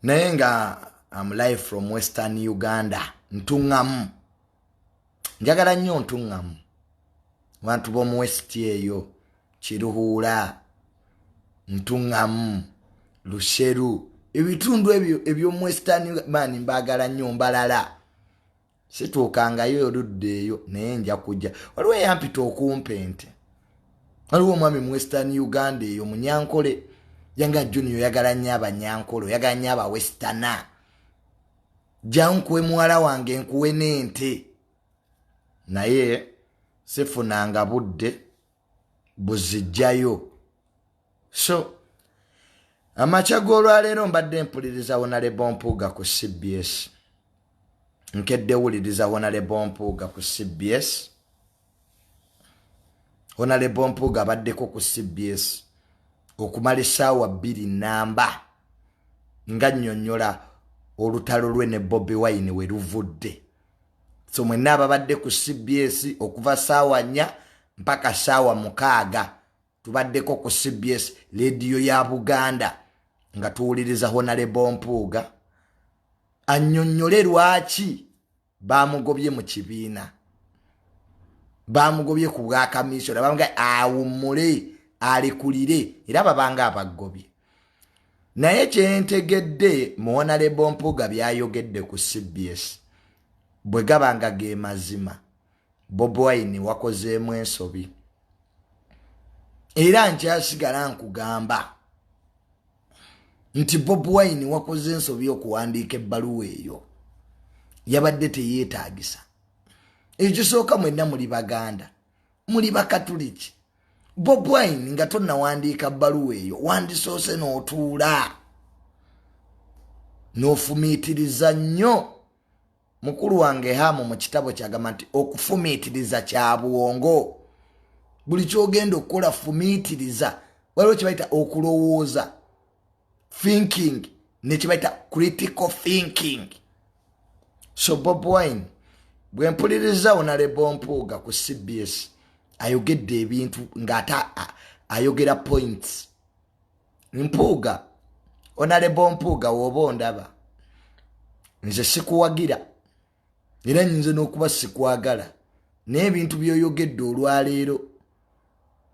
Naye nga am live from Western Uganda, Ntuŋŋamu. Njagala nnyo Ntuŋŋamu, bantu b'omu West eyo, Kiruhuula, Ntuŋŋamu, Lusheru, ebitundu ebyo eby'omu Western. Maani mbaagala nnyo. Mbalala situukangayo oludda eyo, naye nja kujja. Waliwo eyampita okumpa ente. Waliwo omwami mu Western Uganda eyo, Munyankole, yanga, "Junior, oyagala nnyo Abanyankole, oyagala nnyo Abawesterner, jja nkuwe muwala wange, nkuwe n'ente." Naye sifunanga budde buzijjayo. So amakya g'olwaleero mbadde mpuliriza Honourable Mpuuga ku CBS. Nkedde wuliriza Honourable Mpuuga ku CBS. Honourable Mpuuga abaddeko ku CBS okumala essaawa 2 namba nga nnyonnyola olutalo lwe ne Bobi Wine we luvudde. So mwenna ababadde ku CBS okuva saawa 4 mpaka saawa 6, tubaddeko ku CBS, Lediyo ya Buganda, nga tuwuliriza Honourable Mpuuga annyonnyole lwaki bamugobye mu kibiina, bamugobye ku bwakamisona, bamuga awummule, alekulire, era babanga abagobye. Naye kyentegedde mu Honourable Mpuuga byayogedde ku CBS, bwe gaba nga ge mazima, Bobi Wine wakozeemu ensobi. Era nkyasigala nkugamba nti Bobi Wine wakoze ensobi okuwandiika ebbaluwa eyo, yabadde teyeetagisa. Ekisooka, mwenna muli Baganda, muli Bakatuliki. Bobi Wine, nga tonnawandiika bbaluwa eyo, wandisoose n'otuula n'ofumiitiriza nnyo. Mukulu wange Hamu mu kitabo kyagamba nti okufumiitiriza kya bwongo. Buli kyogenda okukola, fumiitiriza. Waliwo kyebayita okulowooza, thinking, nekyebayita critical thinking. So Bob Wine, bwe mpuliriza Honourable Mpuuga ku CBS, ayogedde ebintu ng'ate ayogera points. Mpuuga, Honourable Mpuuga, woba ondaba, nze sikuwagira era nyinza n'okuba sikwagala, naye ebintu by'oyogedde olwaleero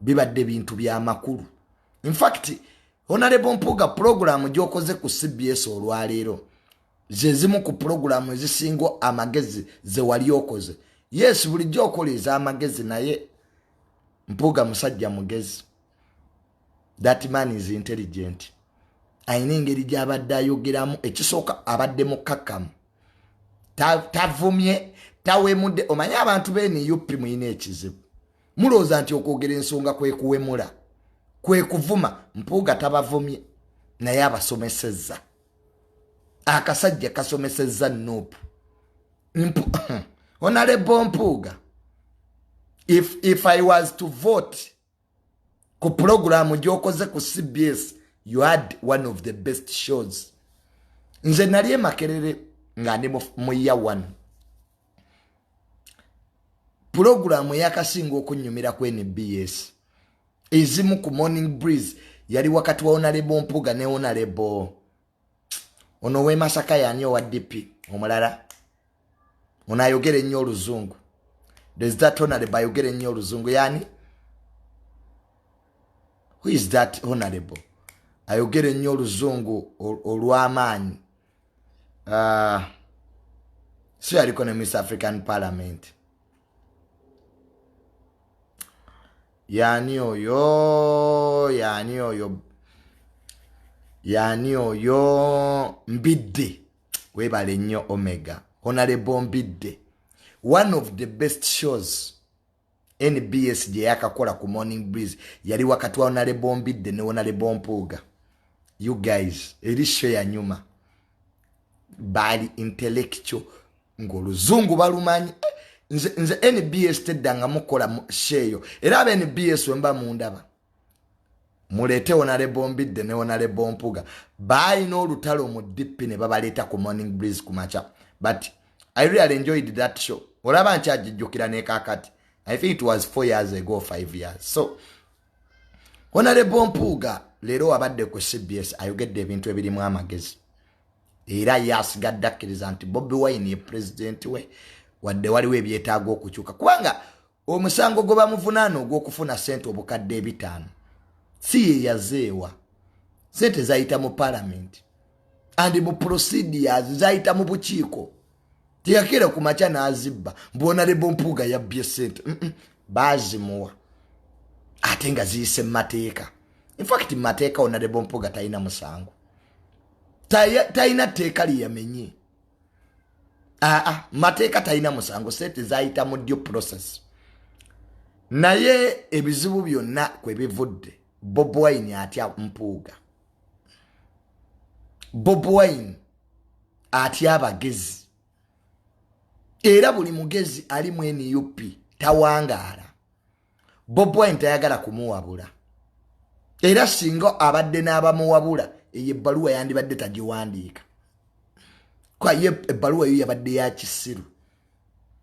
bibadde bintu byamakulu. Infact, Honourable Mpuuga, puroguramu gy'okoze ku CBS olwaleero ze zimu ku puroguramu ezisinga amagezi ze wali okoze. Yes, bulijjo okola ez'amagezi, naye Mpuuga musajja mugezi. That man is intelligent. Ayina engeri gy'abadde ayogeramu. Ekisooka, abadde mukkakkamu, tavumye, tawemudde. Omanye abantu beNUP muyina ekizibu, mulowooza nti okwogera ensonga kwe kuwemula, kwe kuvuma. Mpuuga tabavumye, naye abasomesezza. Akasajja kasomesezza NUP. Honourable Mpuuga, if I was to vote ku pulogulaamu gy'okoze ku CBS, you had one of the best shows. Nze nali Emakerere nga ndi mu year one. Pulogulaamu eyakasinga okunyumira ku NBS, ezimu ku Morning Breeze, yali wakati wa Honourable Mpuuga ne Honourable ono owemasaka. Yani owa DP omulala ono ayogera ennyo oluzungu? There's that honorable ayogera ennyo oluzungu. Yani, who is that honorable ayogera ennyo oluzungu olw'amaanyi? Si yaliko ne Miss African Parliament? Yani oyo? Yani oyo? Yani oyo? Mbidde, webale nnyo Omega. Honorable Mbidde, one of the best shows NBS gye yakakola ku Morning Breeze yali wakati wa Honorable Mbidde ne Honorable Mpuuga. You guys, eri show yanyuma. Baali intellectual, ng'oluzungu balumanyi. Nze NBS teddanga mukola show eyo. Era aba NBS, wemba mundaba, muleete Honorable Mbidde ne Honorable Mpuuga. Baalina olutalo mu DP ne babaleeta ku Morning Breeze ku makya, but I really enjoyed that show. Olaba nkyagijjukira nekakati. I think it was 4 years ago, 5 years. So Honorable Mpuuga leero wabadde ku CBS, ayogedde ebintu ebirimu amagezi. Era ye asigadde akkiriza nti Bobi Wine ye pulezidenti we, wadde waliwo ebyetaaga okukyuka, kubanga omusango gwe bamuvunaana ogw'okufuna ssente 5000, si ye yazeewa. Sente zayita mu palamenti and mu procedures, zayita mu bukiiko. Teyakeera ku makya n'azibba mbu Honorable Mpuuga yabbye sente. Baazimuwa ate nga ziyise mu mateeka. Infact, mu mateeka Honorable Mpuuga talina musango, talina tteeka lyeyamenye. Aa, mateeka talina musango. Sente zayita mu due process. Naye ebizibu byonna kwe bivudde, Bobi Wine atya Mpuuga. Bobi Wine atya abagezi, era buli mugezi ali mu NUP tawangaala. Bobi Wine tayagala kumuwabula, era singa abadde n'abamuwabula, eyo ebbaluwa yandibadde tagiwandiika, kwa ye ebbaluwa eyo yabadde ya kisiru.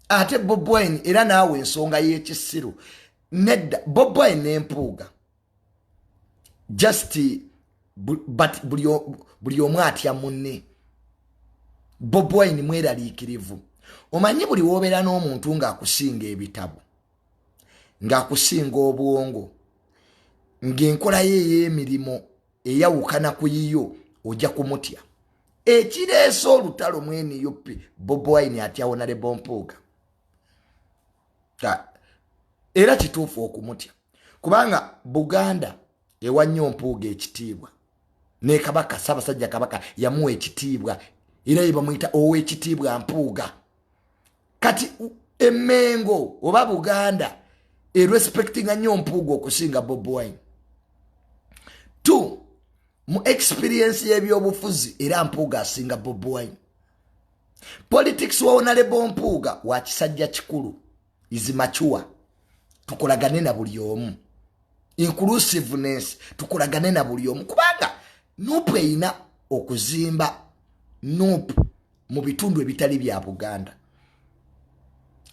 Ate Bobi Wine era naawe ensonga y'ekisiru nedda. Bobi Wine n'Empuuga just but buli omu atya munne. Bobi Wine mweraliikirivu. Omanyi buli wobeera n'omuntu ng'akusinga ebitabo, ng'akusinga obwongo, ng'enkola ye ey'emirimu eyawukana ku yiyo, ojja kumutya. Ekireese olutalo mu NUP, Bobi Wine atya Honorable Mpuuga. Era kituufu okumutya, kubanga Buganda ewa nnyo Mpuuga ekitiibwa, ne Kabaka, Ssaabasajja Kabaka yamuwa ekitiibwa, era ye bamuyita Owekitiibwa Mpuuga. Kati Emmengo oba Buganda erespectinga nnyo Mpuuga okusinga Bobi Wine. Two, mu experience y'ebyobufuzi era Mpuuga asinga Bobi Wine. Politics wa Honorable Mpuuga wa kisajja kikulu, is mature. Tukolagane na buli omu, inclusiveness, tukolagane na buli omu, kubanga NUP erina okuzimba NUP mu bitundu ebitali bya Buganda.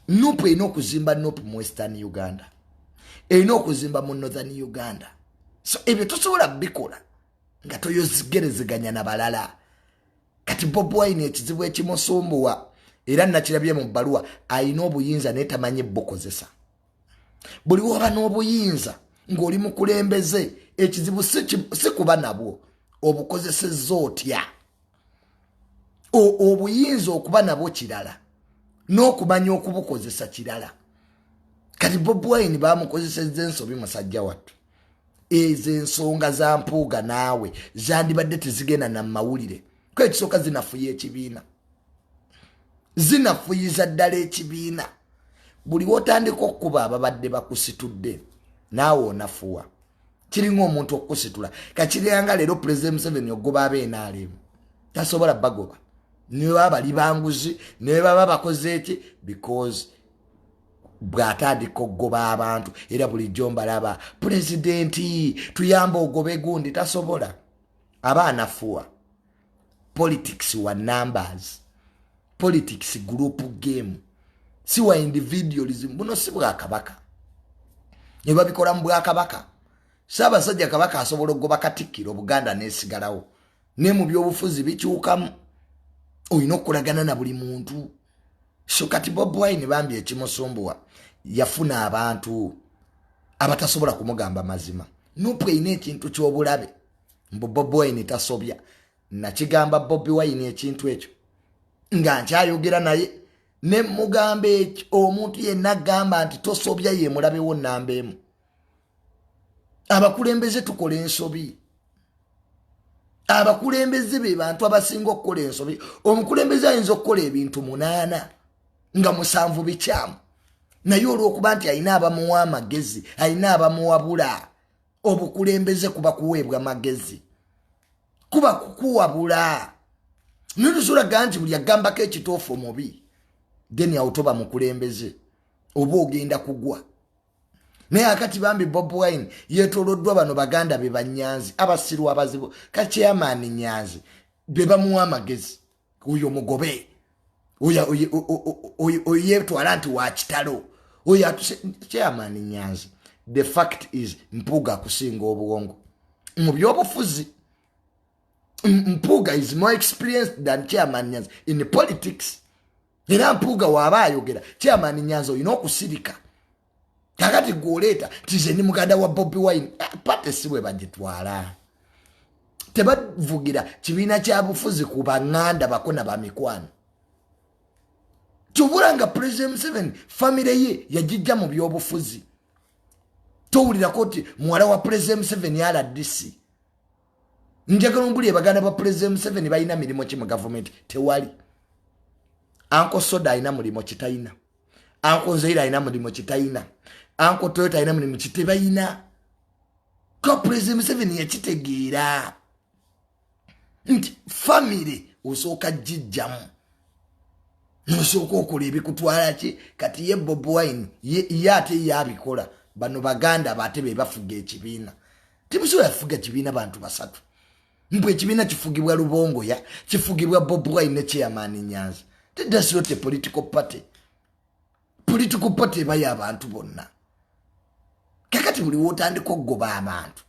NUP erina okuzimba NUP mu Western Uganda, erina okuzimba mu Northern Uganda. So ebyo tosobola bikola nga toyogerezeganya na balala. Kati Bobi Wine ekizibu ekimusumbuwa, era nakirabye mu bbaluwa, ayina obuyinza naye tamanyi bukozesa. Buli woba n'obuyinza ng'oli mukulembeze, ekizibu si kuba nabwo, obukozesezza otya obuyinza. Okuba nabwo kirala, n'okumanya okubukozesa kirala. Kati Bobi Wine bamukozesezza ensobi, musajja wattu. Ezo ensonga za Mpuuga naawe zandibadde tezigenda na mawulire. Ko ekisooka, zinafuya ekibiina, zinafuyiza ddala ekibiina. Buli wotandika okukuba ababadde bakusitudde, naawe onafuwa. Kiringa omuntu okukusitula. Kakiryanga leero Pulezidenti Museveni ogoba ab'NRM, tasobola bagoba, ne baba bali banguzi, ne baba bakoze eki, because bw'atandika okugoba abantu, era bulijjo mbalaba, "Pulezidenti, tuyamba ogobe gundi." Tasobola, aba anafuwa. Politics wa numbers, politics group game, si wa individualism. Buno si bwakabaka. Ne babikola mu bwakabaka, Ssaabasajja Kabaka asobola okugoba Katikkiro, Buganda nesigalawo. Ne mu byobufuzi bikyukamu, olina okukolagana na buli muntu. So kati Bobi Wine bambi ekimusumbuwa, yafuna abantu abatasobola kumugamba mazima. NUP erina ekintu ky'obulabe mbu Bobi Wine tasobya. Nakigamba Bobi Wine ekintu ekyo nga nkyayogera naye, ne mugamba ekyo, omuntu yenna agamba nti tosobya ye mulabewo namba emu. Abakulembeze tukola ensobi. Abakulembeze be bantu abasinga okukola ensobi. Omukulembeze ayinza okukola ebintu munaana nga musanvu bikyamu, naye olwokuba nti alina abamuwa amagezi, alina abamuwabula. Obukulembeze kuba kuweebwa magezi, kuba kukuwabula. Naye tusulaga nti buli agambako ekituufu mubi, then awo toba mukulembeze, oba ogenda kugwa. Naye akati bambi Bobi Wine yetoloddwa bano baganda be banyanzi abasiru abazibu, kakyamaani Nyanzi, be bamuwa amagezi, oyo mugobe, oyo yetwala nti wakitalo, oyo atuse chairman Nyanzi. The fact is, Mpuuga akusinga obwongo mu byobufuzi. Mpuuga is more experienced than Chairman Nyanza in politics. Era Mpuuga waaba ayogera, Chairman Nyanza olina okusirika. Kakati gwoleeta nti nze ndi muganda wa Bobi Wine, pate si bwe bagitwala. Tebavugira kibiina kya bufuzi ku baŋŋanda bako na bamikwano. Kyobula nga President Museveni famire ye yagijja mu byobufuzi. Towulirako nti muwala wa President Museveni RDC. Njagala ombuli baganda ba President Museveni balina mirimu ki mu gavumenti? Tewali. Anko Soda alina mulimu ki? Talina. Anko Nzeira alina mulimu ki? Talina. Anko Toyota alina mulimu ki? Tebalina. Ka President Museveni yakitegeera nti famire osooka gijjamu nosooka okola ebikutwala ki. Kati ye Bobi Wine ye ate ye abikola, bano baganda baate be bafuga ekibiina. Temusobola kufuga kibiina bantu basatu. Mbu ekibiina kifugibwa Lubongoya, kifugibwa Bobi Wine ne Chairman Nyanza. That's not a political party. Political party eba y'abantu bonna. Kakati buli wotandika okugoba abantu,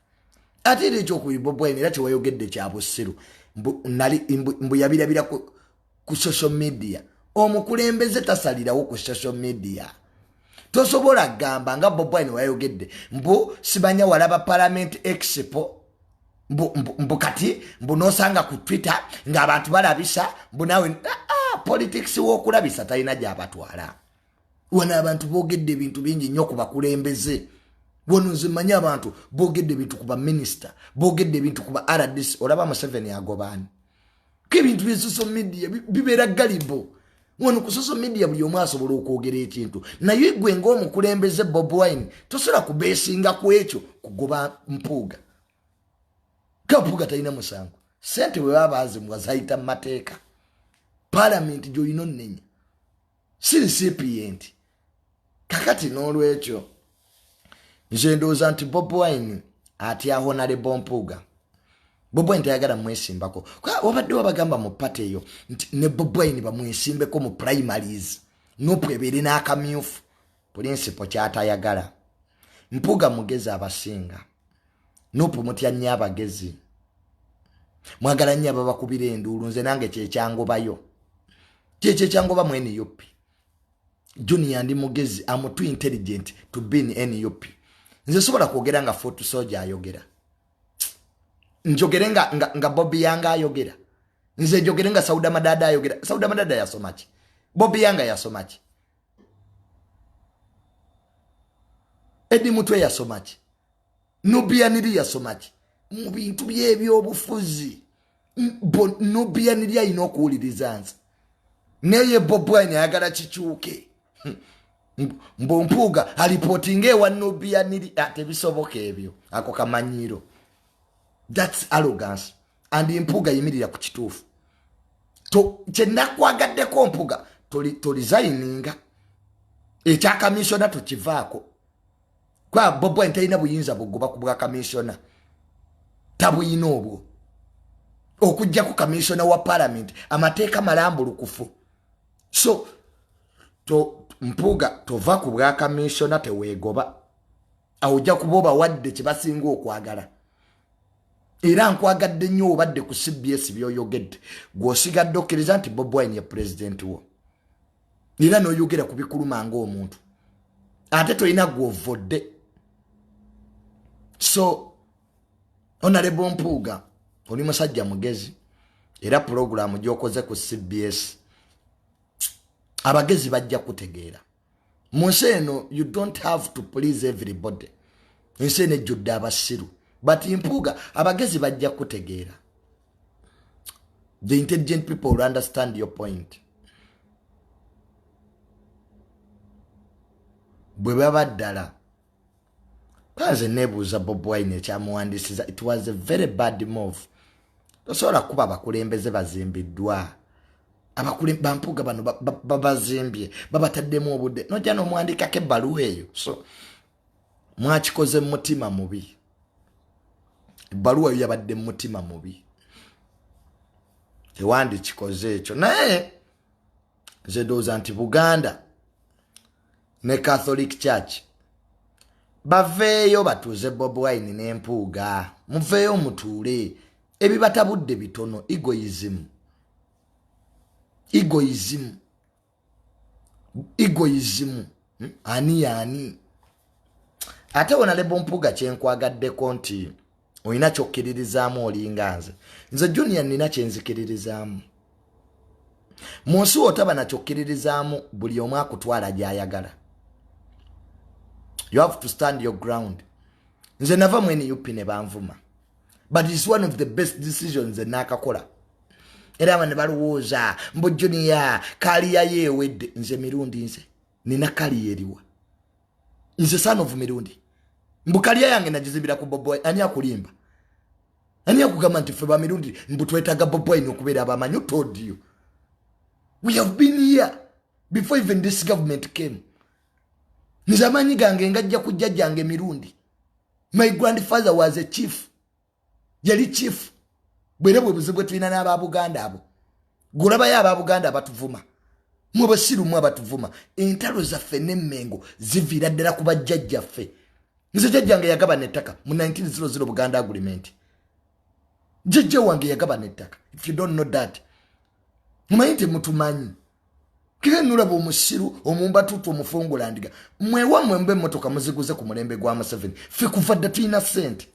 ate era ekyokubiri, Bobi Wine era kyewayogedde kya busiru, mbu yabirabira ku social media. Omukulembeze tasalirawo ku social media. Tosobola gamba nga Bobi Wine wayogedde mbu simanya walaba Parliament Expo, mbu kati mbu nosanga ku Twitter ng'abantu balabisa, mbu nawe politics w'okulabisa talina gy'abatwala. Wano abantu boogedde ebintu bingi nnyo ku bakulembeze. Wano nze mmanyi abantu boogedde ebintu ku baminisita, boogedde ebintu ku ba RDC. Olaba Museveni agobaani ko ebintu bya social media bibeera galibo. Wano ku social media buli omu asobola okwogera ekintu, naye gwe ng'omukulembeze Bobi Wine tosobola kubeesinga ku ekyo kugoba Mpuuga. Ka Mpuuga talina musango. Sente bwe baba bazimuwa zayita mu mateeka. Paalamenti gy'olina onnenya, si recipient. Kakati n'olwekyo nze ndowooza nti Bobi Wine atya Honorable Mpuuga. Bobi Wine tayagala mwesimbako. Wabadde wabagamba mu pate eyo nti ne Bobi Wine bamwesimbeko mu primaries, NUP ebeere n'akamyufu. Principle kyatayagala. Mpuuga mugezi abasinga. NUP mutya nnyo abagezi, mwagala nnyo ababakubira enduulu. Nze nange kyekyangobayo, kyekyo ekyangoba mu NUP. Junior, ndi mugezi, am too intelligent to be in NUP. Nze sobola kwogera nga foot soldier ayogera, njogere nga Bobi Yanga ayogera, nze njogere nga Sauda Madada ayogera. Sauda Madada yasoma ki? Bobi Yanga yasoma ki? Edi Mutwe yasoma ki? Nubianiri yasoma ki mu bintu by'ebyobufuzi? Nubianiri alina okuwuliriza nze, naye Bobi Wine ayagala kikyuke, mbu Mpuuga alipootinga ewa Nubianiri. Tebisoboka ebyo, ako kamanyiiro, that's arrogance. And Mpuuga yimirira ku kituufu. Kyenakwagaddeko Mpuuga, tolizayininga ekya kamishona, tukivaako kwa Bobi Wine talina buyinza bugoba ku bwa kamishona, tabuyina obwo, okugjaku kamishona wa parliament. Amateeka malambulukufu. So to Mpuuga tova ku bwa kamishona, teweegoba awo, ojja kuba obawadde kye basinga okwagala. Era nkwagadde nnyo obadde ku CBS byoyogedde, gw'osigadde okkiriza nti Bobi Wine ye pulezidenti wo, era n'oyogera ku bikuluma ng'omuntu, ate tolina gw'ovodde. So Honorable Mpuuga, oli musajja mugezi, era pulogulaamu gy'okoze ku CBS abagezi bajja kutegeera. Mu nsi eno you don't have to please everybody. Ensi eno ejjudde abasiru, but Mpuuga, abagezi bajja kutegeera. The intelligent people will understand your point. Bwe baba ddala kanze nebuuza Bobi Wine ekyamuwandisiza. It was a very bad move. Tosobola kuba abakulembeze bazimbiddwa, bampuuga bano babazimbye, babataddemu obudde, nojja n'omuwandikako ebbaluwa eyo. So mwakikoze mu mutima mubi, ebbaluwa yo yabadde mu mutima mubi, tewandikikoze ekyo. Naye nze ndowooza nti Buganda ne Catholic Church baveeyo batuuze Bobi Wine n'Empuuga. Muveeyo mutuule. Ebibatabudde bitono, egoism, egoism, egoism. Ani yaani? Ate honorable Mpuuga, kyenkwagaddeko nti olina kyokkiririzaamu, olinga nze. Nze Junior nina kyenzikiririzaamu. Mu nsi otaba nakyokkiririzaamu, buli omu akutwala gy'ayagala. You have to stand your ground. Nze nava mu NUP ne banvuma, but it's one of the best decisions enaakakola. Era aba ne balowooza mbu Junior career ye ewedde. Nze Mirundi, nze nina career eriwa? Nze son of Mirundi, mbu career yange nagizimbira ku Bobi. Ani akulimba? Ani akugamba nti ffe bamirundi mbu twetaaga Bobi Wine okubeera abamanyi? Told you, we have been here before even this government came. Nze amaanyi gange ngajja ku jjajjange Mirundi. My grandfather was a chief, yali chief. Bwere bwe buzibu bwe tulina n'Ababuganda abo. Gulabayo Ababuganda abatuvuma, mwe basiru mwe abatuvuma. Entalo zaffe n'Emmengo ziviira ddala ku bajjajjaffe. Nze jjajjange yagabana ettaka mu 1900 Buganda Agreement. Jjajja wange yagabana ettaka. If you don't know that, mumanyi nti mutumanyi kire. Nulaba omusiru omumbatutu omufungulandiga. Mwewammwe mba emmotoka muziguze ku mulembe gwa Museveni. Ffe kuva dda tulina ssente.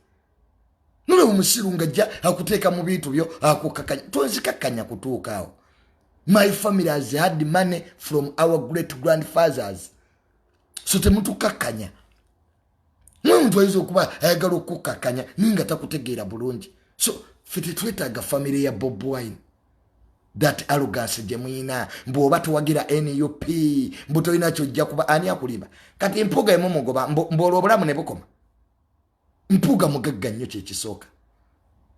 Nulaba omusiru ngajja akuteeka mu bintu byo, akukakanya. Tonzikakkanya kutuuka awo. My family has had money from our great grandfathers, so temutukakkanya. Mwe omuntu ayinza okuba ayagala okukakkanya naye nga takutegeera bulungi. So ffe tetwetaaga family ya Bob Wine. That arrogance gye muyina, mbu oba tuwagira NUP, mbu tolina kyojja kuba. Ani akulimba? Kati Mpuuga emumugoba, mbu olwo obulamu ne bukoma. Mpuuga mugagga nnyo, kyekisooka.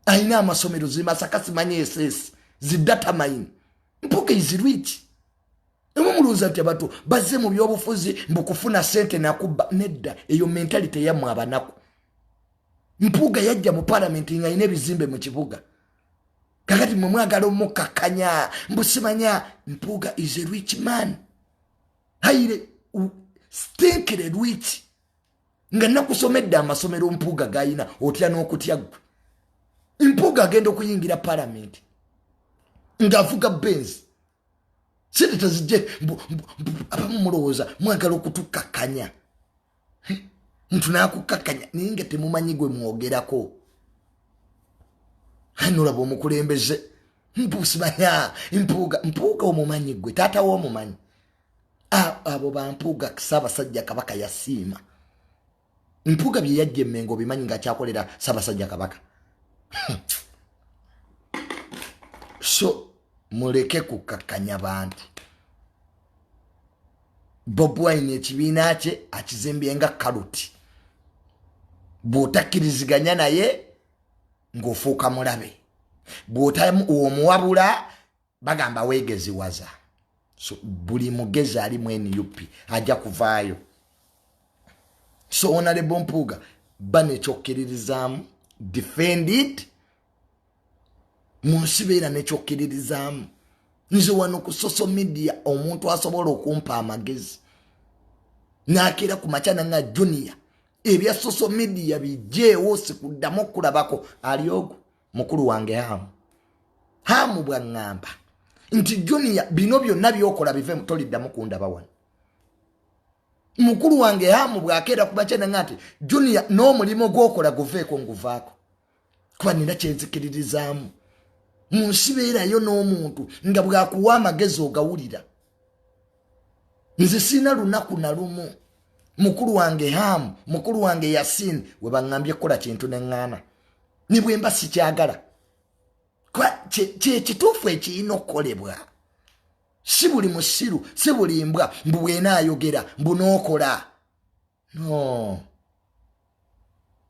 Alina amasomero zimasaka, simanyi ss zi data mine. Mpuuga is rich. Emwe mulowooza nti abantu bazze mu byobufuzi mbu kufuna sente nakubba. Nedda, eyo mentality yammwe abanaku. Mpuuga yajja mu palamenti nga alina ebizimbe mu kibuga. Kakati mwe mwagala omukakkanya mbu simanya. Mpuuga is a rich man, highly stinkire rich. Nga nakusomedde amasomero Mpuuga gayina, otya n'okutya ggwe. Mpuuga agenda okuyingira palamenti ng'avuga Benz. Sente tezijje. Abamu mulowooza mwagala okutukakkanya, ntu nakukakkanya, naye nga temumanyi gwe mwogerako. Nolaba omukulembeze mpusimanya Mpuuga. Mpuuga omumanyi gwe? Taata we omumanyi? Abo bampuuga Ssaabasajja Kabaka yasiima. Mpuuga bye yajja Emmengo obimanyi ngaakyakolera Ssaabasajja Kabaka. So muleke kukakkanya bantu. Bob Wine ekibiina kye akizimbye nga cult. Bw'otakkiriziganya naye ng'ofuuka mulabe, bw'omuwabula bagamba weegeziwaza. So buli mugezi ali mu NUP ajja kuvaayo. So honorable Mpuuga, ba nekyokkiririzaamu, defend it. Mu nsi beera nekyokkiririzaamu. Nze wano ku social media omuntu asobola okumpa amagezi nakeera ku makya nanga, "Junior, ebya social media bijeewo, sikuddamu okulabako." Ali ogwo mukulu wange Hamu. Hamu bwaŋŋamba nti, "Junior, bino byonna byokola bive, toliddamu kundaba wano." Mukulu wange Hamu bwakeera ku makya nanga nti, "Junior, n'omulimu gwokola guveeko," nguvaako, kuba nina kyenzikiririzaamu. Mu nsi beerayo n'omuntu nga bwakuwa amagezi ogawulira. Nze sirina lunaku na lumu mukulu wange Hamu, mukulu wange Yasin we baŋŋambye kukola kintu neŋŋaana, ne bwe mba sikyagala. Kyekituufu ekirina okukolebwa. Si buli musiru, si buli mbwa mbu bwenaayogera mbu n'okola. No,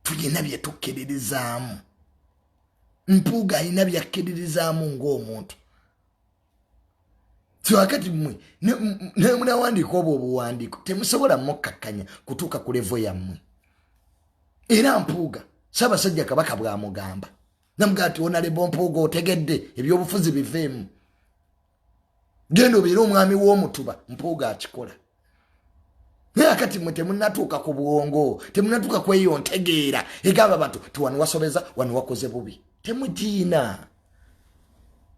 tulina bye tukkiririzaamu. Mpuuga alina byakkiririzaamu ng'omuntu. Tiwakati mmwe nemunawandiika obwo obuwandiiko, temusobola mukkakkanya kutuuka ku level yammwe. Era Mpuuga, Ssaabasajja Kabaka bwamugamba, namugaa nti, "Honorable Mpuuga, otegedde, ebyobufuzi biveemu, genda obeere omwami w'omutuba." Mpuuga akikola. Naye akati mwe temunatuuka ku bwongo, temunatuuka ku eyo ntegeera egamba abantu ti wano wasobeza, wano wakoze bubi. Temugiina.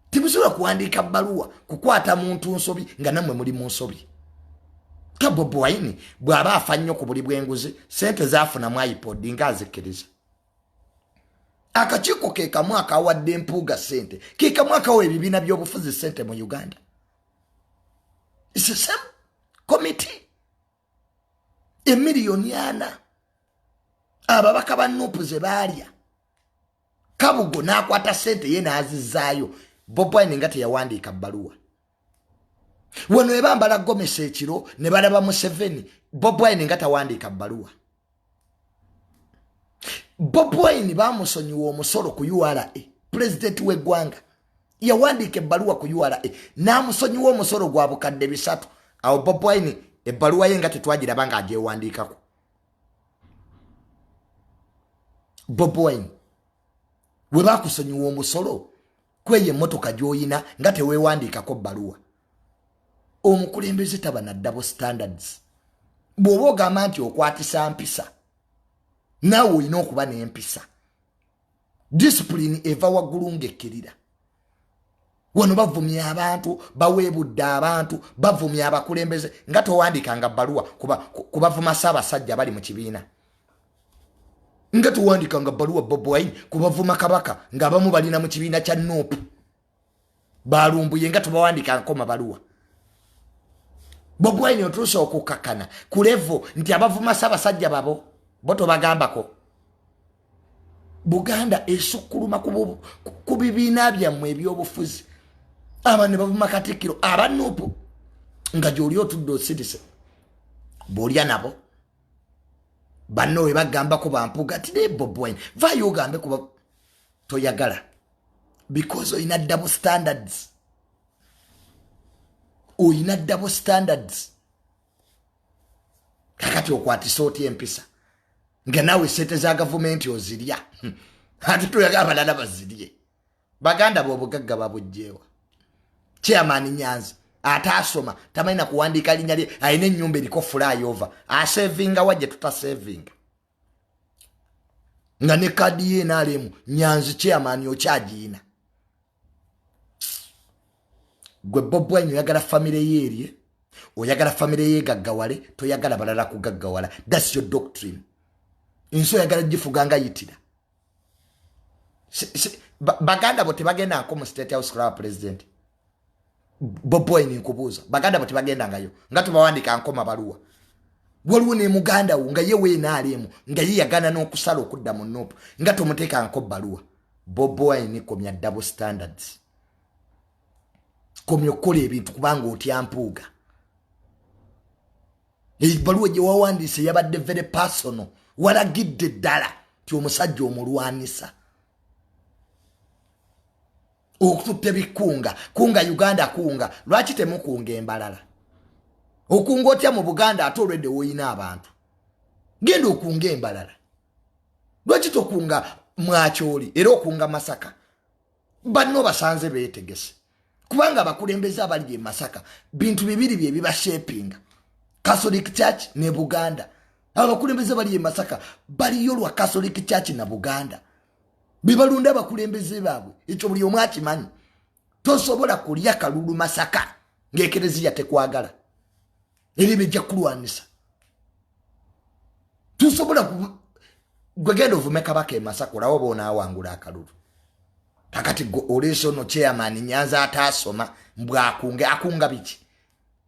Temusobola kuwandiika bbaluwa kukwata muntu nsobi nga nammwe muli mu nsobi. Ka Bobi Wine bw'aba afa nnyo ku buli bw'enguzi, sente zaafunamu iPod ng'azikkiriza. Akakiiko ke kamu akawadde Mpuuga ssente, ke kamu akawa ebibiina by'obufuzi ssente mu Uganda. It's the same committee. 4,000,000 ababaka ba NUP ze baalya, Kabugo n'akwata ssente ye n'azizaayo. Bobi Wine nga teyawandiika bbaluwa. Wano ebambala gomesa ekiro ne balaba Museveni, Bobi Wine nga tawandiika bbaluwa. Bobi Wine bamusonyiwa omusolo ku URA. Pulezidenti w'eggwanga yawandiika ebbaluwa ku URA n'amusonyiwa omusolo gwa 300,000. Awo Bobi Wine ebbaluwa ye nga tetwagiraba ng'agyewandiikako. Bobi Wine we bakusonyiwa omusolo kweyo emmotoka gy'oyina nga teweewandiikako bbaluwa. Omukulembeze taba na double standards. Bw'oba ogamba nti okwatisa mpisa, naawe olina okuba n'empisa. Discipline eva waggulu ng'ekkirira. Wano bavumya abantu, baweebudde abantu, bavumya abakulembeze nga towandiikanga bbaluwa kubavuma Ssaabasajja bali mu kibiina, nga towandiikanga bbaluwa Bobi Wine kubavuma Kabaka ng'abamu balina mu kibiina kya NUP balumbuye, nga tobawandiikangako mabaluwa. Bobi Wine otuuse okukakkana ku level nti abavuma Ssaabasajja babo bo tobagambako. Buganda esukkuluma ku bibiina byammwe ebyobufuzi. Aba ne bavuma Katikkiro aba NUP nga gy'oli otudde osirise bw'olya nabo. Banno we bagambako bampuga ti ne Bobi Wine vaayo ogambe kuba toyagala, because olina double standards, olina double standards. Kakati okwatisa otya empisa nga naawe sente za gavumenti ozirya, ate toyagala abalala bazirye? Baganda b'obugagga babugjeewa? Chairman Nyanzi ate asoma tamanyi na kuwandiika linnya lye, alina ennyumba eriko flyover, asevinga wa gye tutasevinga? Nga ne kaadi ye NRM Nyanzi chairman okyagiina. Gwe Bobi Wine oyagala famire ye erye, oyagala famire ye gaggawale, toyagala balala kugaggawala. That's your doctrine. Ensi oyagala gifuga nga yitira. Baganda bo tebagendangako mu State House kulaba president. Bobi Wine, nkubuuza, baganda bo tebagendangayo nga tubawandika nkoma baluwa? Waliwo ne muganda wo nga ye weenaalemu nga ye yagana n'okusala okudda mu NUP nga tomuteekangako bbaluwa. Bobi Wine, komya double standards, komya okukola ebintu kubanga otya Mpuuga. Ebbaluwa gye wawandiise yabadde very personal, walagidde ddala ti omusajja omulwanisa okututta bikunga kunga Uganda kunga. Lwaki temukunga embalala? Okunga otya mu Buganda ate olwedde woyina abantu? Genda okunga embalala. Lwaki tokunga Mwakyoli era okunga Masaka? Banno basanze beetegese kubanga abakulembeze abali e Masaka bintu bibiri bye bibashepinga, Catholic Church ne Buganda. Abakulembeze bali e Masaka baliyo lwa Catholic Church na Buganda, bebalunda abakulembeze baabwe. Ekyo buli omu akimanyi. Tosobola kulya kalulu Masaka ng'ekereziya tekwagala, eri bejja kulwanisa. Tusobola gwegenda ovume Kabaka e Masaka olawo bonaawangula akalulu. Kakati oleese ono chairman Nyanza ataasoma mbwakunge, akunga biki?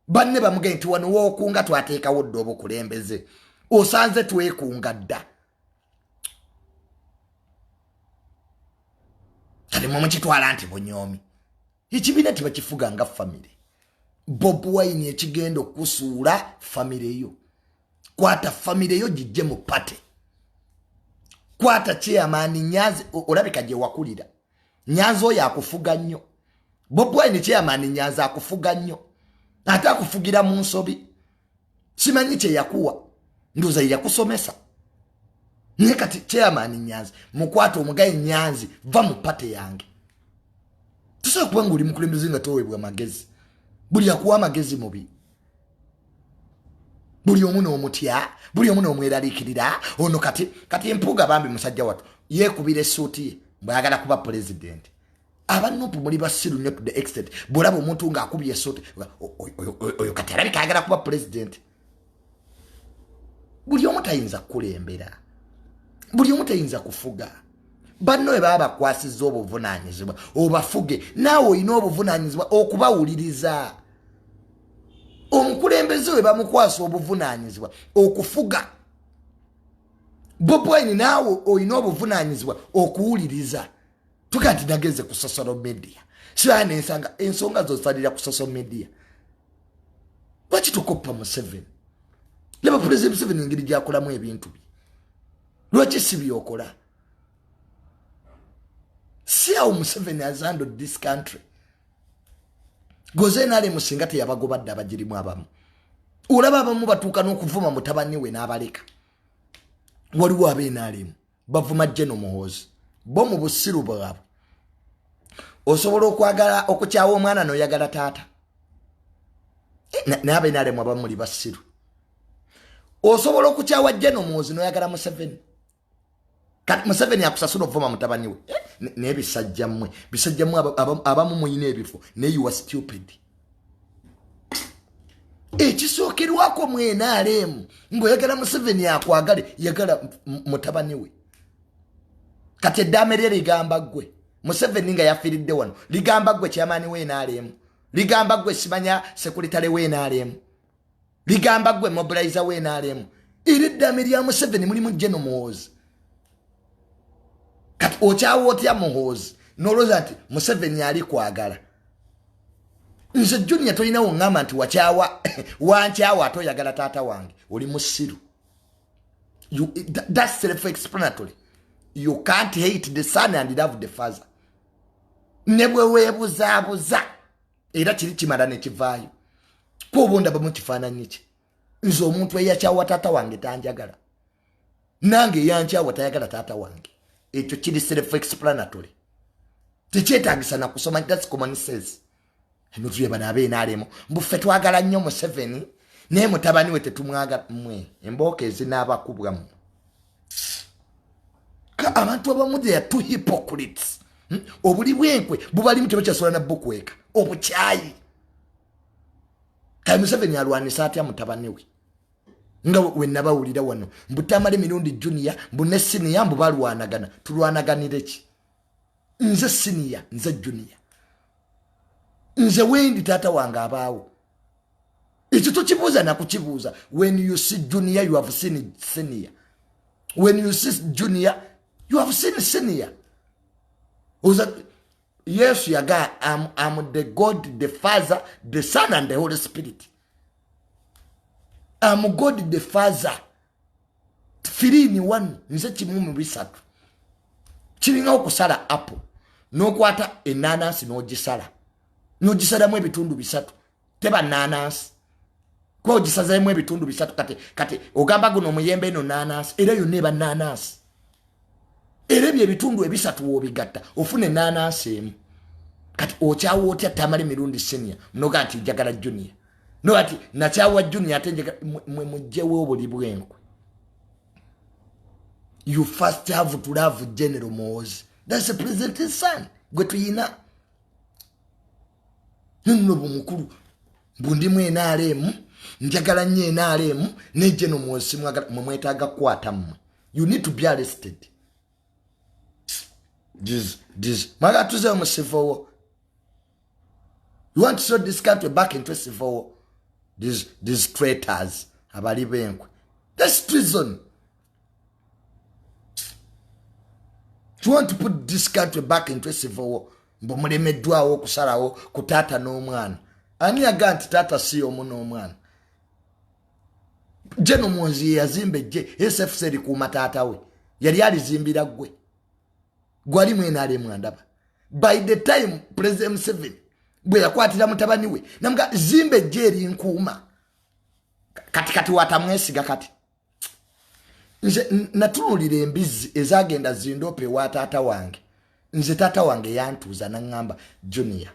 Banne bamugee nti wano wookunga twateekawo dda obukulembeze, osanze twekunga dda. Kati mwe mukitwala nti bunyoomi. Ekibiina tebakifuga nga famire. Bobi Wine, ekigenda okusuula famire yo, kwata famire yo gijje mu party. Kwata chairman Nyanzi, olabika gye wakulira Nyanzi oyo akufuga nnyo. Bobi Wine, chairman Nyanzi akufuga nnyo, ate akufugira mu nsobi. Simanyi kye yakuwa, ndowooza ye yakusomesa. Naye kati chairman Nyanzi mukwata omugaye, Nyanzi va mu party yange. Tosobola kuba nga oli mukulembeze nga toweebwa magezi. Buli akuwa amagezi mubi, buli omu n'omutya, buli omu n'omweraliikirira. Ono kati Mpuuga bambi musajja wattu yeekubira essuuti ye. Mbwayagala kuba president. Aba NUP muli basiru nnyo to the extent bwolaba omuntu ng'akubye esote, oyo kati alabika ayagala kuba president. Buli omu tayinza kukulembera, buli omu tayinza kufuga. Banno bwe baba bakwasizza obuvunaanyizibwa obafuge, naawe olina obuvunaanyizibwa okubawuliriza. Omukulembeze we bamukwasa obuvunaanyizibwa okufuga, Bobi Wine, naawe olina obuvunaanyizibwa okuwuliriza. Tuga nti nagenze ku social media, sibaa nensanga ensonga zosalira ku social media. Lwaki tukoppa Museveni? Laba President Museveni engeri gyakolamu ebintu bye, lwaki si byokola? See how Museveni has handled this country. Goze nale musinga teyabagobadde abagirimu abamu. Olaba abamu batuuka n'okuvuma mutabani we n'abaleka. Waliwo abeenaalemu bavuma General Muhoozi, bo mu busiru bwabwe. Osobola okwagala okukyawa omwana n'oyagala taata? Naye abeenaalemu abamu muli basiru. Osobola okukyawa General Muhoozi n'oyagala Museveni? Kati Museveni akusasula ovuma mutabani we? Naye bisajja mmwe, bisajja mmwe, abamu muyina ebifo naye you are stupid. Ekisookerwako mwenaalemu ng'oyagala Museveni akwagale, yagala mutabani we. Kati eddaame lye ligamba ggwe Museveni nga yafiiridde wano, ligamba ggwe kyamaani weenaalemu, ligamba ggwe simanya secretary weenaalemu, ligamba ggwe mobilizer weenaalemu. Era eddaame lya Museveni mulimu General Muhoozi. Kati okyawa otya Muhoozi nolowooza nti Museveni ali kwagala? Nze Junior, tolinawo ŋŋamba nti wakyawa, wankyawa ate oyagala taata wange. Oli musiru. That's self explanatory. You can't hate the son and love the father. Ne bwe weebuzaabuza, era kiri kimala nekivaayo. Kuoba ondabamu kifaananyi ki? Nze omuntu eyakyawa taata wange tanjagala, nange eyankyawa tayagala taata wange. Ekyo kiri self explanatory, tekyetagisa nakusoma. That's common sense. Notulye bano abeenaalemu mbuffe twagala nnyo Museveni naye mutabani we tetumwagala. Mmwe embooka ezinaabakubwa mmwe. Abantu abamu, they are too hypocrites. Obuli bwenkwe bubalimu, tebakyasobola nabukweka obukyayi. Kale Museveni alwanisa atya mutabani we nga wenabawulira wano mbutamala emirundi Junior, mbu ne Senior, mbu balwanagana? Tulwanaganire ki? Nze Senior, nze Junior, nze wendi taata wange abaawo. Ekyo tokibuuza nakukibuuza. When you see Junior, you have seen Senior. When you see Junior, you have seen Senior. Oza, Yesu yaga, I'm the God the Father, the Son and the Holy Spirit. I'm God the Father, three in one. Nze kimu mu bisatu. Kiringa okusala apple n'okwata enanansi n'ogisala, n'ogisalamu ebitundu bisatu, teba nanansi kuba ogisazeemu ebitundu bisatu. Kati ogamba guno omuyembe, eno nanansi, era yonna eba nanansi. Era ebyo ebitundu ebisatu woobigatta ofuna enanansi emu. Kati okyawa otya Tamala emirundi Senior noga nti njagala Junior, noga nti nakyawa Junior ate njagala? Mwe mugjewo obuli bwenkwe. You first have to love General Muhoozi. That's the president's son gwe tuyina. Nno bumukulu mbundimu NRM, njagala nnyo NRM ne General Muhoozi mwagala. Mwe mwetaaga kukwata mmwe. You need to be arrested. This mwagala tuzeewo mu civil war. You want to throw this country back into a civil war. These traitors, abali benkwe. That's treason. You want to put this country back into a civil war. Mbu mulemeddwawo okusalawo ku taata n'omwana. Ani yagaa nti taata si omu n'omwana? General Muhoozi ye yazimba ejje SFC erikuuma taata we, yali alizimbira ggwe gwali mwenaalemu andaba. By the time President Museveni bwe yakwatira mutabani we namuga zimba ejje erinkuuma, kati watamwesiga. Kati nze natunulira embizzi ezagenda zindoopa ewa taata wange. Nze taata wange yantuuza naŋŋamba, "Junior,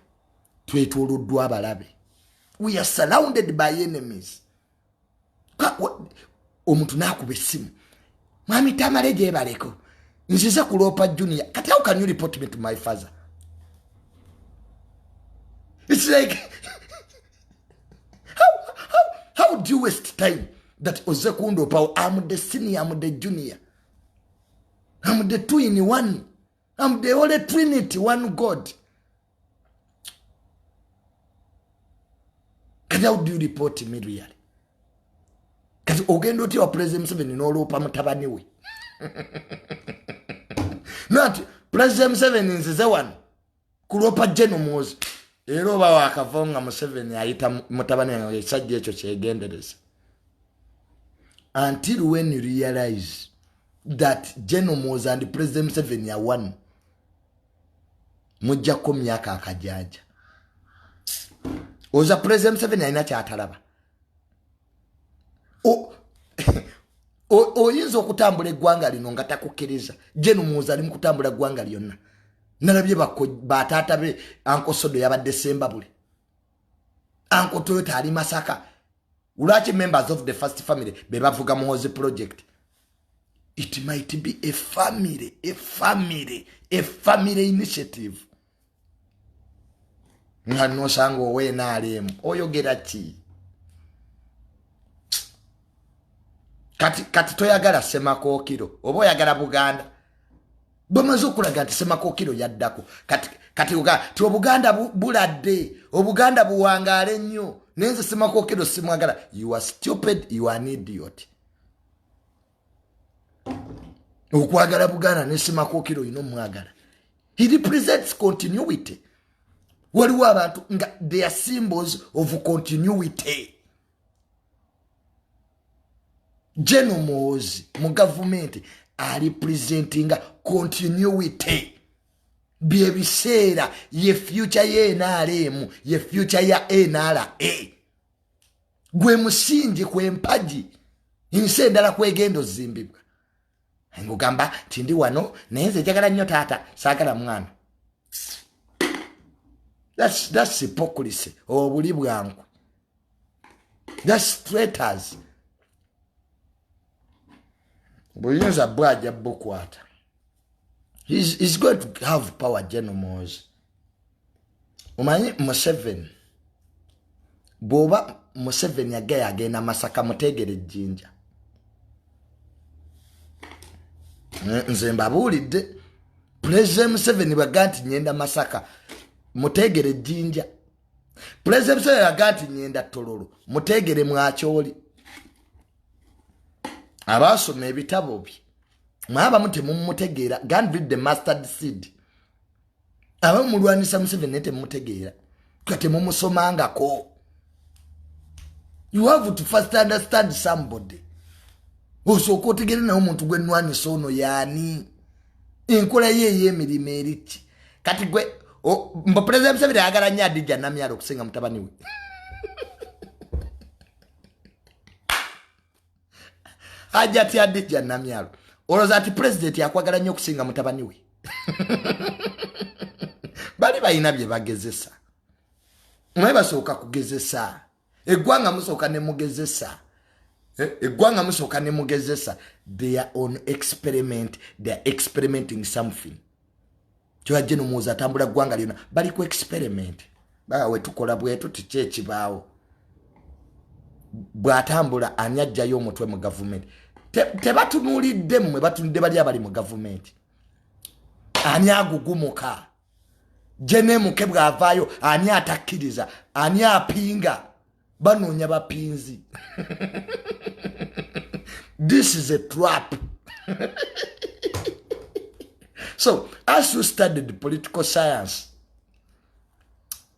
twetwoluddwa abalabe. We are surrounded by enemies." Omuntu nakuba essimu, "Mwami Tamale, gyebaleko." Nzize kuloopa Junior. Kati how can you report me to my father? It's like how do you waste time that oze kundoopawo? I'm the senior, I'm the junior, I'm the two in one, I'm the holy trinity, one God. Kati how do you report me really? Kati ogenda otya wa President Museveni n'oloopa mutabani we? Nati President Museveni nzize wano kuloopa General Muhoozi, era oba wakava nga Museveni ayita mutabani wange, ekisajja ekyo kyegendereza. Until when you realize that General Muhoozi and President Museveni are one, mujjako myaka akajanja. Oza President Museveni alina kyatalaba. Oyinza okutambula eggwanga lino nga takukkiriza. General Muhoozi ali mu kutambula ggwanga lyonna. Nalabye bataata be, Uncle Sodo yabadde Sembabule, Uncle Toyota ali Masaka. Lwaki members of the first family be bavuga Muhoozi project? It might be a family initiative. Nga nosanga ow'NRM oyogera ki? Kati toyagala Semakookiro oba oyagala Buganda? Bamaze okulaga nti Semakookiro yaddako. Kati ti Obuganda buladde, Obuganda buwangaale nnyo, naye nze Semakookiro simwagala. You are stupid, you are an idiot. Okwagala Buganda ne Semakookiro olina omwagala. He represents continuity. Waliwo abantu nga they are symbols of continuity. General Muhoozi mu gavumenti arepresentinga continuity. Byebiseera ye future ye NRM, ye future ya NRA, gwe musingi kwempagi ensi endala kwegenda ozimbibwa. Ngugamba nti ndi wano naye nze njagala nnyo taata, saagala mwana. That's hypocrisy, obuli bwankwe. That's traitors. Buyinza bwajja bukwata. He's going to have power. General Muhoozi, omanyi Museveni, bw'oba Museveni agaye agenda Masaka, mutegere ejjinja. Nze mbabuulidde, Pulezidenti Museveni bwaga nti nyenda Masaka, mutegere ejjinja. Pulezidenti Museveni aga nti nyenda Tololo, mutegere mwakyoli. Abaasoma ebitabo bye mwabamu temumutegeera. Go and read The Mustard Seed. Abamu mulwanisa Museveni naye temumutegeera, ka temumusomangako. You have to first understand somebody. Osooka otegere naye omuntu gwenwanisa ono yaani, enkola ye ey'emirimu eriki. Kati gwe mbo Pulezidenti Museveni ayagala nnyo Adija Namyalo okusinga mutabani we. Ajja ti Adija Namyalo, olowooza ati pulezidenti akwagala nnyo okusinga mutabani we? Bali balina bye bagezesa. Naye basooka kugezesa eggwanga, musooka ne mugezesa. Eggwanga musooka ne mugezesa. They are on experiment, they are experimenting something. Kyojje nomuwooza atambula ggwanga lyonna, bali ku experiment. Baga wetukola bwetu tiki ekibaawo? Bw'atambula ani ajjayo omutwe mu gavumenti? Tebatunuulidde mmwe, batunudde bali abali mu gavumenti. Ani agugumuka? Jenemuke bw'avaayo, ani atakkiriza? Ani apinga? Banoonya bapinzi. This is a trap. So as you studied political science,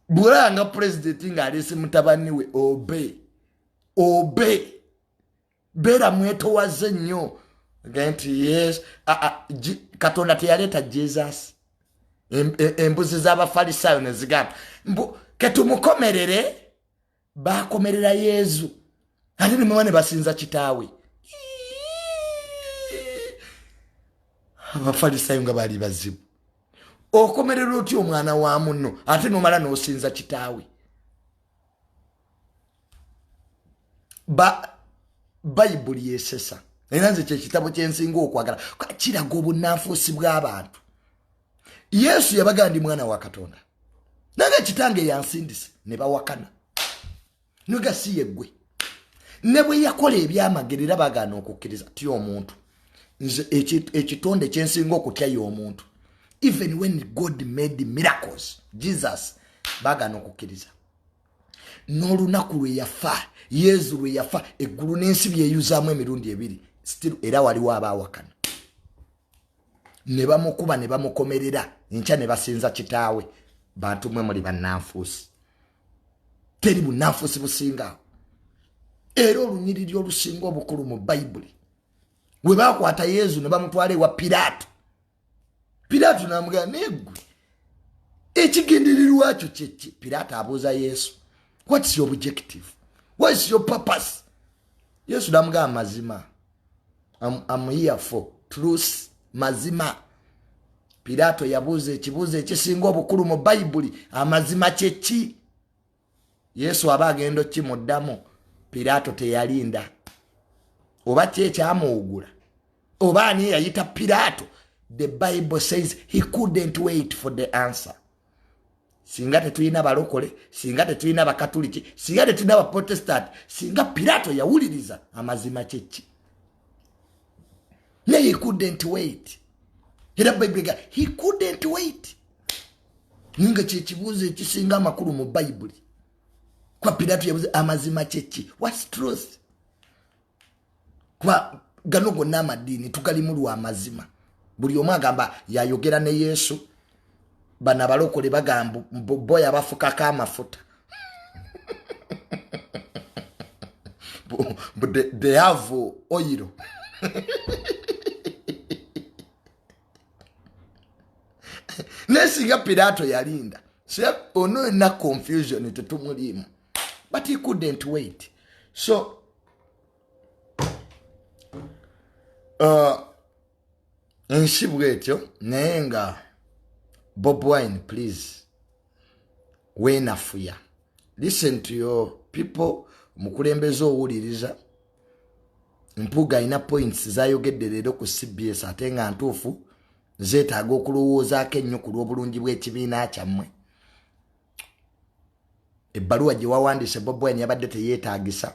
bwolaba pulezidenti ng'aleese mutabani we, obe beera mwetowaze nnyo nti yes, Katonda teyaleeta Jesus. Embuzi z'Abafalisaayo ne zigamba mbu ketumukomerere. Bakomerera Yezu ate nemuba ne basinza kitaawe. Abafalisaayo nga bali bazibu. Okomerera otya omwana wa munno ate nomala n'osinza kitaawe? Ba Bayibuli yesesa. Era nze kyekitabo kyensinga okwagala, kiraga obunnanfuusi bw'abantu. Yesu yabaga ndi mwana wa Katonda, nange kitange yansindise, ne bawakana nega si yeggwe. Ne bwe yakola ebyamagero era bagaana okukkiriza. Ty omuntu, nze ekitonde kyensinga okutya y'omuntu. Even when God made miracles, Jesus, bagaana okukkiriza. N'olunaku lwe yafa, Yesu lwe yafa, eggulu n'ensi byeyuzaamu emirundi ebiri, still era waliwo abaawakana ne bamukuba ne bamukomerera, enkya ne basinza kitaawe. Bantu mwe muli bannanfuusi, teri bunnanfuusi busingaawo. Era olunyiriri olusinga obukulu mu Bayibuli, we bakwata Yesu ne bamutwala ewa Piraato, Piraato namugamba, neggwe ekigendererwa kyo kyeki? Piraato abuuza Yesu, "What's your objective? What's your purpose?" Yesu namugamba, "Mazima." I'm here for truth, mazima. Piraato yabuuza ekibuuzo ekisinga obukulu mu Bayibuli, amazima kyeki? Yesu aba agenda okimuddamu, Piraato teyalinda. Oba ki ekyamuwugula, oba ani eyayita Piraato, the Bible says he couldn't wait for the answer. Singa tetulina balokole, singa tetulina bakatuliki, singa tetulina baprotestant, singa Piraato yawuliriza amazima kyeki. Naye he couldn't wait. Era Bayibuli ga he couldn't wait, ninga kyekibuuzo ekisinga amakulu mu Bayibuli. Kuba Piraato yabuuza amazima kyeki, what's truth? Kuba gano gonna amadiini tugalimu lwa mazima. Buli omu agamba yayogera ne Yesu. Bano abalokole bagamba bo yabafukako amafuta, they have oil. Naye singa Piraato yalinda, ono na confusion tetumuliimu, but he couldn't wait. So ensi bwetyo. Naye nga Bob Wine, please, weenafuya, listen to your people. Omukulembeze owuliriza. Mpuuga alina points zayogedde leero ku CBS, ate nga ntuufu, zeetaaga okulowoozaako ennyo ku lw'obulungi bw'ekibiina kyammwe. Ebbaluwa gye wawandiise, Bob Wine, yabadde teyeetaagisa,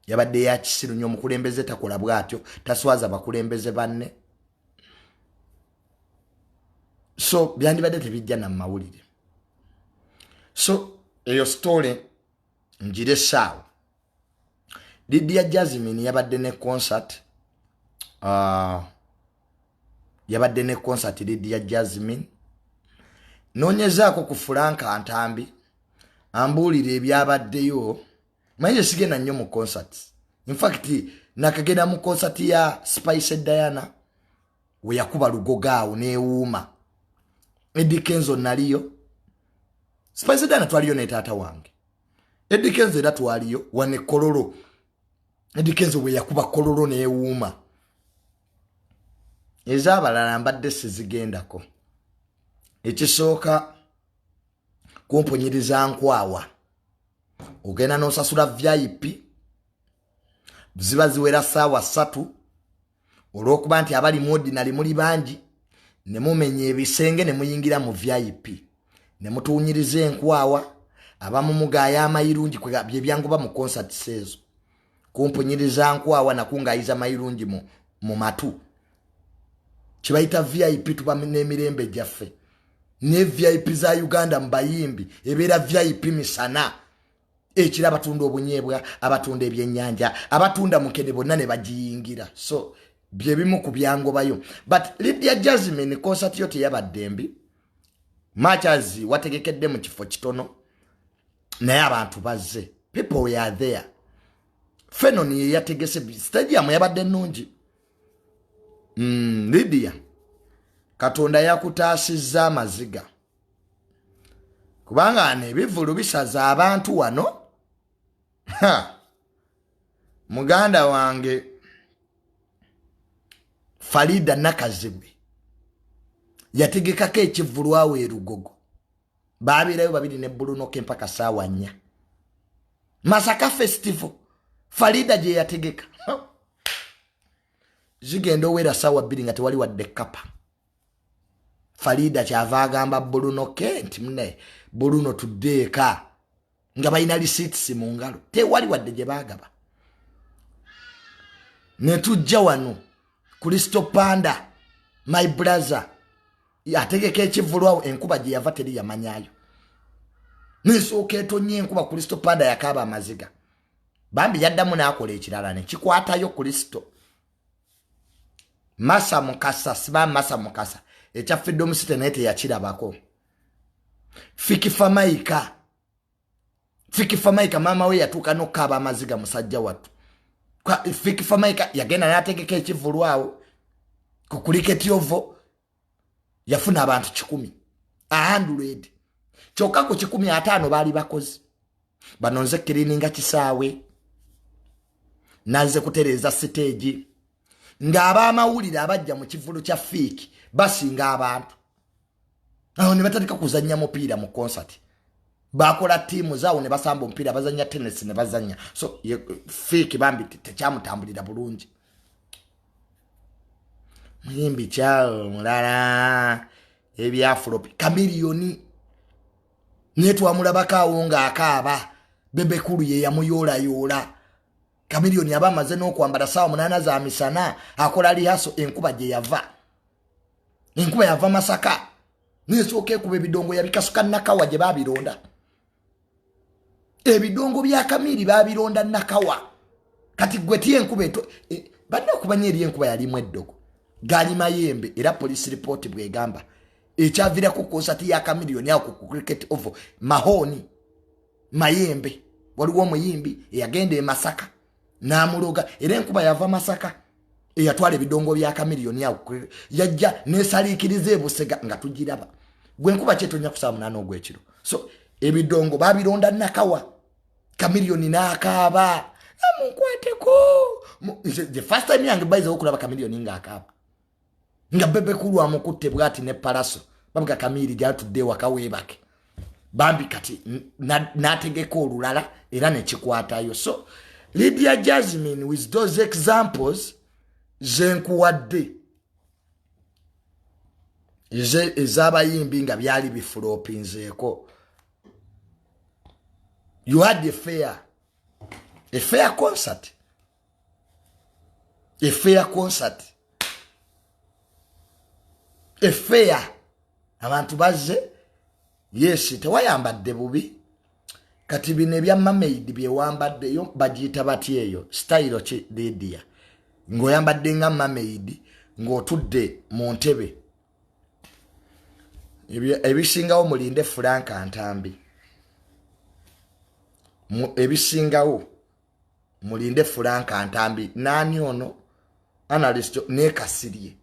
yabadde ya kisiru nnyo. Omukulembeze takola bw'atyo, taswaza bakulembeze banne. So byandibadde tebijja na mawulire. So eyo story njire essaawa. Lydia Jasmine yabadde ne concert, yabadde ne concert Lydia Jasmine. Noonyezaako ku Fulanka Ntambi ambuulire ebyabaddeyo. Manye sigenda nnyo mu concerts. Infact nakagenda mu concert ya Spice Diana we yakuba Lugogaawo n'ewuuma. Eddy Kenzo naliyo, Spice Diana twaliyo ne taata wange. Eddy Kenzo era twaliyo wane Kololo, Eddy Kenzo bwe yakuba Kololo n'ewuuma. Ez'abalala mbadde sizigendako. Ekisooka, kumpunyiriza nkwawa, ogenda n'osasula VIP, ziba ziwera saawa 3. Olw'okuba nti abali mu ordinary muli bangi, ne mumenya ebisenge ne muyingira mu VIP ne mutuwunyiriza enkwawa, abamu mugaaya amayirungi. Byebyanguba mu concerts ezo, kumpunyiriza nkwawa nakungayiza mayirungi mu matu. Kibayita VIP. Tuba n'emirembe gyaffe ne VIP za Uganda mu bayimbi ebeera VIP misana, ekiro abatunda obunyeebwa, abatunda ebyennyanja, abatunda mukene, bonna ne bagiyingira. So byebimu ku byangobayo. But Lydia Jasmine concert yo teyabadde mbi, much as wategekedde mu kifo kitono, naye abantu bazze, people were there. Fenon ye yategese, stadium yabadde nnungi. Lydia, Katonda yakutaasizza amaziga, kubanga ano ebivulu bisaza abantu wano. Ha! Muganda wange Farida Nakazibwe yategekako ekivulu awo erugogo, babeerayo babiri ne Bulunoke mpaka saawa 4. Masaka Festival Farida gye yategeka. Zigenda owera 2:00 nga tewali wadde kapa. Farida kyava agamba Bruno K nti mune Bruno tuddeeka, nga balina receipts mu ngalo, tewali wadde gye baagaba. Ne tujja wano, Kristo Panda, my brother, ategeka ekivulwawo, enkuba gye yava teri yamanyayo, nesooka etonye enkuba. Kristo Panda yakaaba amaziga bambi, yaddamu n'akola ekirala ne kikwatayo. Kristo Masa Mukasa, siba Masa Mukasa ekya Freedom City, naye teyakirabako. Fik Fameica, Fik Fameica maama we yatuuka n'okukaaba amaziga, musajja wattu. Fik Fameica yagenda n'ategeka ekivulwawo ku Cricket Oval, yafuna abantu 100, 100, kyokka ku 150 baali bakozi. Bano nze kirininga kisaawe, naze kutereeza siteegi, ng'abamawulire abajja mu kivulu kya Fik basinga abantu. Awo ne batandika kuzanya mupiira mu concert, bakola ttiimu zaawo ne basamba omupiira, bazanya tennis ne bazanya. So Fik bambi tekyamutambulira bulungi. Muyimbi kyawo mulala ebyaflopi, Chameleone, naye twamulabako awo ng'akaaba, Bebe Cool ye yamuyoolayoola. Chameleone aba amaze n'okwambala 8:00 za misana, akola rehearsal, enkuba gye yava, enkuba yava Masaka nesooka ekuba, ebidongo yabikasuka Nakawa gye babironda. Ebidongo bya Kamiri babironda Nakawa. Kati gwe ti enkuba eto banna okubanya eri enkuba yalimu eddogo, gaali mayembe. Era police report bwegamba ekyaviirako concert ya Chameleone awo ku Cricket Oval, mahoni mayembe, waliwo omuyimbi eyagenda e Masaka n'amuloga, era enkuba yava Masaka eyatwala ebidongo bya Chameleone awo, yajja nesaliikiriza ebusega nga tugiraba. Gwe enkuba kyetonya ku 8:00 ogwekiro? So ebidongo babironda Nakawa. Chameleone n'akaaba, amunkwateko. The first time yange bayizawo okulaba Chameleone ng'akaaba, nga Bebe Cool amukutte bwati ne Pallaso, babuga Kamiri gyatudde ewaka weebake bambi. Kati n'ategeka olulala era nekikwatayo. So Lydia Jasmine, with those examples zenkuwadde ez'abayimbi nga byali biflopinzeeko, you had a fair concert, a fair concert, a fair, abantu bazze. Yes, tewayambadde bubi. Kati bino ebya mermaid byewambaddeyo bagiyita batya eyo style ki, Lydia, ng'oyambadde nga mermaid ng'otudde mu ntebe? Ebisingawo mulinde Franka Ntambi. Ebisingawo mulinde Franka Ntambi. Naani ono analyst nekasirye?